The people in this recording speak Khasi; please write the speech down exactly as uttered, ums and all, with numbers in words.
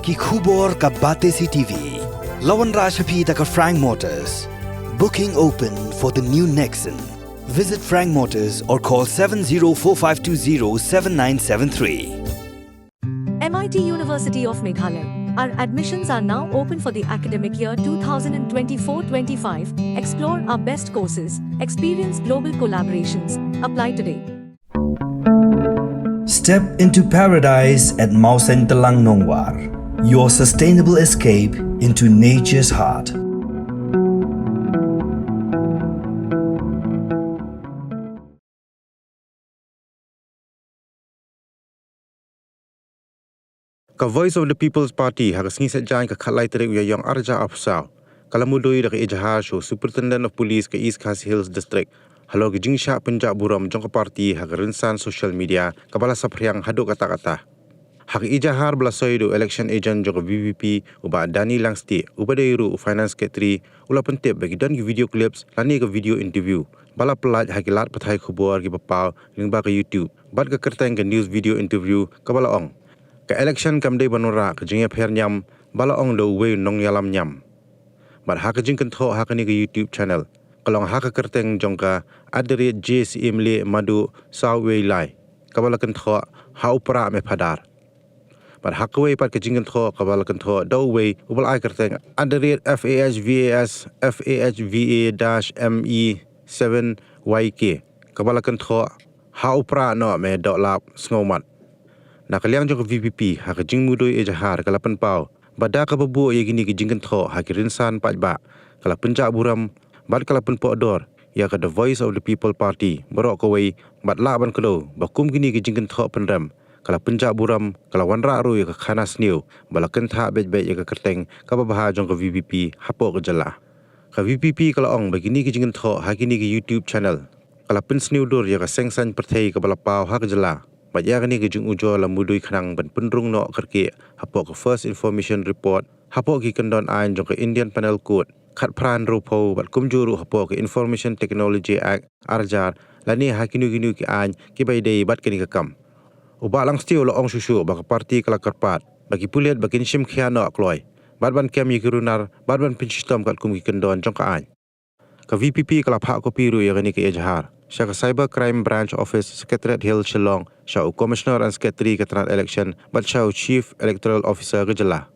Ki khubor ka Batesi T V. La wanrah sha phi da ka Frank Motors. Booking open for the new Nexon. Visit Frank Motors or call seven zero four five two zero seven nine seven three. M I T University of Meghalaya. Our admissions are now open for the academic year twenty twenty-four twenty-five. Explore our best courses, experience global collaborations. Apply today. Step into paradise at Mawsyntelang Nongwar, your sustainable escape into nature's heart. Ka Voice of the People's Party ha ka sngi Saitjaiñ ka khatlai tarik u Ïaïong arhajar arphew saw ka la mudui da ka ejahar sha u Superintendent of Police ka East Khasi Hills District halor ka jingshah pynjah burom jong ka party ha ka rynsan social media kaba la saphriang haduh katta katta. Ha ka ejahar ba la soi da u election agent jong ka V P P, u Bah Danny Langstieh, uba dei ruh u Finance Secretary, u la pyntip ba ki don ki video clips lane ka video interview ba la pyllait ha ki lad pathai khubor kiba paw lyngba ka YouTube bad ka kyrteng ka news video interview kaba la ong: Ka election kam dei ban wanrah ka jingïapher niam, ba la ong da uwei u nongïalam niam. Bad ha ka jingkynthoh ha kane ka YouTube channel, ka long ha ka kyrteng jong ka at the rate J C M L Madu saw wei lai, kaba la kynthoh ha u Prah me phadar. Bad ha kawei pat ka jingkynthoh kaba la kynthoh da uwei uba la ai kyrteng at the rate F A H V A S F A H V A dash M E seven Y K, kaba la kynthoh ha u Prah noh me dohlap sngewmat. Na ka liang jong ka V P P, ha ka jingmudui ejahar ka la pynpaw ba da kaba buh ïa kine ki jingkynthoh ha ki rynsan paidbah, ka la pynjah burom bad ka la pynpohdor ïa ka The Voice of the People Party baroh kawei, bad lah ban kdew ba kum kine ki jingkynthoh pynrem ka la pynjah burom, ka la wanrah ruh ïa ka khana sniew ba la kynthah beit beit ïa ka kyrteng kaba bha jong ka V P P hapoh ka jylla. Ka V P P ka la ong ba kine ki jingkynthoh ha kine ki YouTube channel ka la pynsniewdur ïa ka seng saiñ pyrthei kaba la paw ha ka jylla, bad ïa kane ka jingujor la mudui khnang ban pynrung noh kyrkieh hapoh ka First Information Report hapoh ki kyndon aiñ jong ka Indian Penal Code khatphra hynriewphew bad kumjuh ruh hapoh ka Information Technology Act arhajar, lane ha kino kino ki aiñ kiba ïadei bad kane ka kam. U Bah Langstieh u la ong shuh shuh ba ka party ka la kyrpad ba ki pulit ba kin shim khia noh kloi bad ban kem ïa ki runar bad ban pynshitom katkum ki kyndon jong ka aiñ. Ka V P P ka la phah kopi ruh ïa kane ka ejahar sha ka Cyber Crime Branch Office, Secretariat Hill, Shillong, sha u Commissioner and Secretary ka tnat election bad sha u Chief Electoral Officer ka jylla.